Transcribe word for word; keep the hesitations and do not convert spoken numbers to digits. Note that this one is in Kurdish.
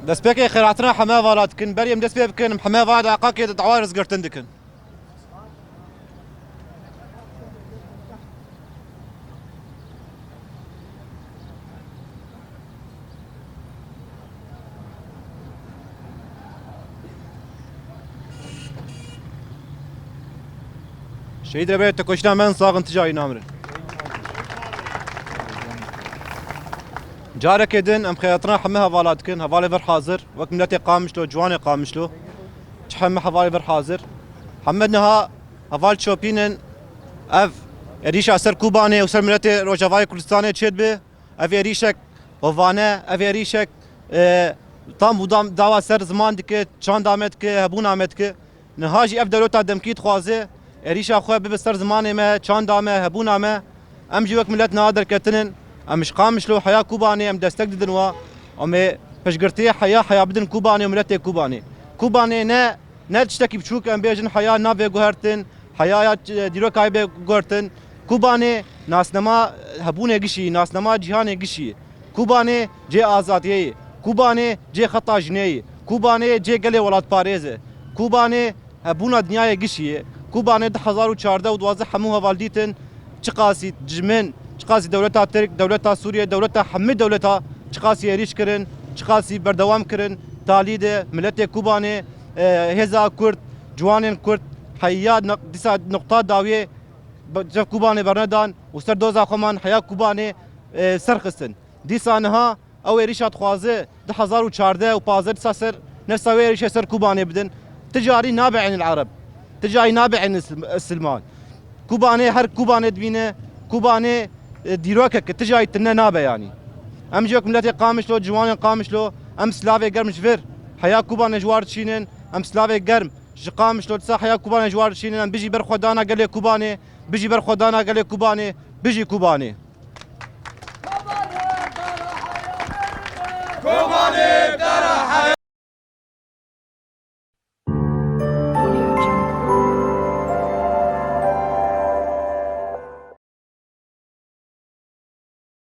Destpêkê xêrhatina heme hevala dikin. Berê em dest pê bikin, em heme hevala di Eqaqê de dawa rizgirtin dikin. Şehîd Rebê te koşîna me sax in, tu carî namirin. Careke din em xêrhatina heme hevala dikin, hevalê vir hazir, wek miletê Qamişlo, ciwanê Qamişlo, çi heme hevalê vir hazir. Heme niha heval çopîn in, ev êrîşa ser Kobanê û ser miletê Rojavayê Kurdistanê çêdibe. Ev êrîşek hovane, ev êrîşek, e, tam û dam dawa ser ziman dike, çanda me dike, hebûna me dike. Niha jî ev dewleta demkî dixwaze êrîşa xwe bibe ser zimanê me, çanda me, hebûna me. Em jî wek milet niha derketinin. Em ji Qamişlo heya Kobanê em destek didin wa. Em ê piştgirtiyê heya, heya bidin Kobanê û miletê Kobanê. Kobanê ne, ne tiştekî biçûk em bêjin heya navê guhertin, heya ya, e, dîroka bê guhertin. Kobanê nasnema hebûnê gişî, nasnema cîhanê gişî. Kobanê cê azadiyê ye. Kobanê cê xeta jinê ye. Kobanê cê gelê welatparêz e. Kobanê hebûna dinyayê gişî ye. Kobanê du hezar û çardeh û duwazdeh hemû heval dîtin. Çiqasî dijmin, çiqasî dewleta Tirk, dewleta Sûriye, dewleta hemî dewleta çiqasî êrîş kirin, çiqasî berdewam kirin. Talî de miletê Kobanê, e, hêza Kurd, ciwanên Kurd, heya niq-, dîsa nuqta dawiyê be-, cev Kobanê bernedan û ser doza xwe man heya Kobanê, e, serxistin. Dîsa niha ew êrîşa dixwaze du hezar û çardeh û pazdeh dîsa ser nefsa wê êrîşê ser Kobanê bidin. Ti carî nabe Eynil Ereb. Ti carî nabe Eynil Sil-, Silman. Kobanê her Kobanê dibîne, Kobanê, e, dîrokek e, ti carî tune nabe yanî. Em jî wek miletê Qamişlo, ciwanên Qamişlo, em silavê germ ji vir heya Kobanê ji war dişînin, em silavê germ ji Qamişlo dîsa heya Kobanê ji war dişînin, em bijî berxwedana gelê Kobanê, bijî berxwedana gelê Kobanê, bijî Kobanê. Kobanê,